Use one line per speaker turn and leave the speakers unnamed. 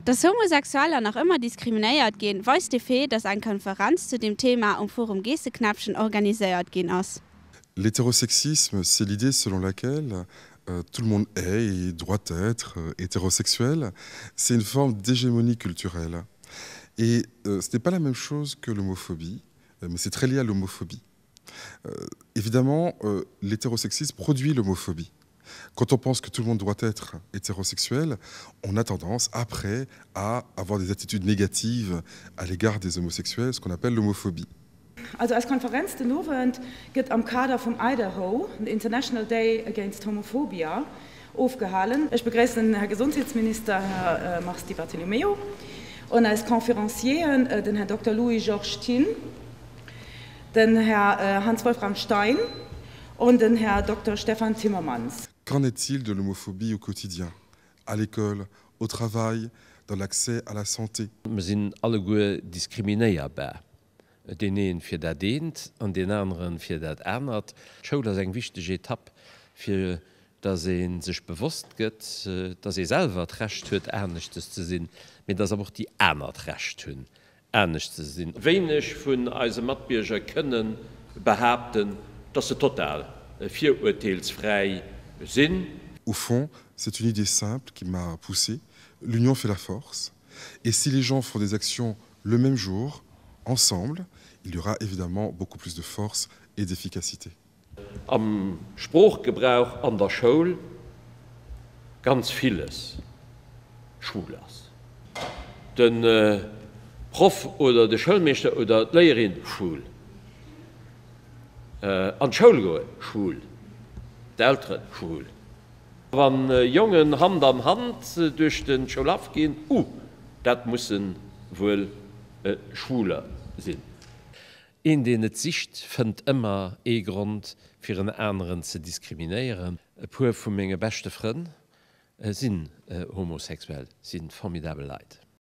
Dass Homosexueller nach ëmmer diskriminéiert ginn, weist de Fait, dass eng Konferenz zu dem Thema um Forum Geesseknäppchen organiséiert ginn ass.
L'hétérosexisme, c'est l'idée selon laquelle euh, tout le monde est et doit être euh, hétérosexuel. C'est une forme d'hégémonie culturelle. Et euh, ce n'est pas la même chose que l'homophobie, euh, mais c'est très lié à l'homophobie. Euh, évidemment, euh, l'hétérosexisme produit l'homophobie. Quand on pense que tout le monde doit être hétérosexuel, on a tendance après à avoir des attitudes négatives à l'égard des homosexuels, ce qu'on appelle l'homophobie.
Also eis Konferenz den Owend gëtt am Kader vum IDAHO, International Day Against Homophobia, ofgehalen. Ech begréissen den Här Gesondheetsminister, Här Mars Di Bartolomeo, an eis Conférencieren, den Här Dokter Louis-Georges Thin, den Här Hans-Wolfram Stein an den Här Dokter Stefan Timmermans.
Qu'en est-il de l'homophobie au quotidien, à l'école, au travail, dans l'accès à la santé?
Mer sinn alleguer diskriminéierbar, deen een fir dat eent an deen aneren fir dat anert. D'Schoul ass eng wichteg Etapp, fir dass ee sech bewosst gëtt, dass ee selwer d'Recht huet aneschtes ze sinn, mee dass awer och déi aner d'Recht hunn anescht ze sinn. Wéineg vun eise Matbierger kënnen behaapten, dass se total virurteelsfräi sinn.
Au fond, c'est une idée simple qui m'a poussé, l'union fait la force et si les gens font des actions le même jour, ensemble, il y aura évidemment beaucoup plus de force et d'efficacité.
Am Sproochgebrauch an der Schoul ganz villes schwul ass. De Proff oder de Schoulmeeschter oder d'Léierin, schwul. An d'Schoul goen, schwul. D'Elteren, schwul. Wann Jongen Hand an Hand duerch de Schoulhaff ginn, uh, dat musse wuel Schwuler sinn. Een, deen et sicht, fënnt ëmmer ee Grond, fir en aneren ze diskriminéieren. E puer vu menge beschte Frënn sinn homosexuell, si formidabel Leit.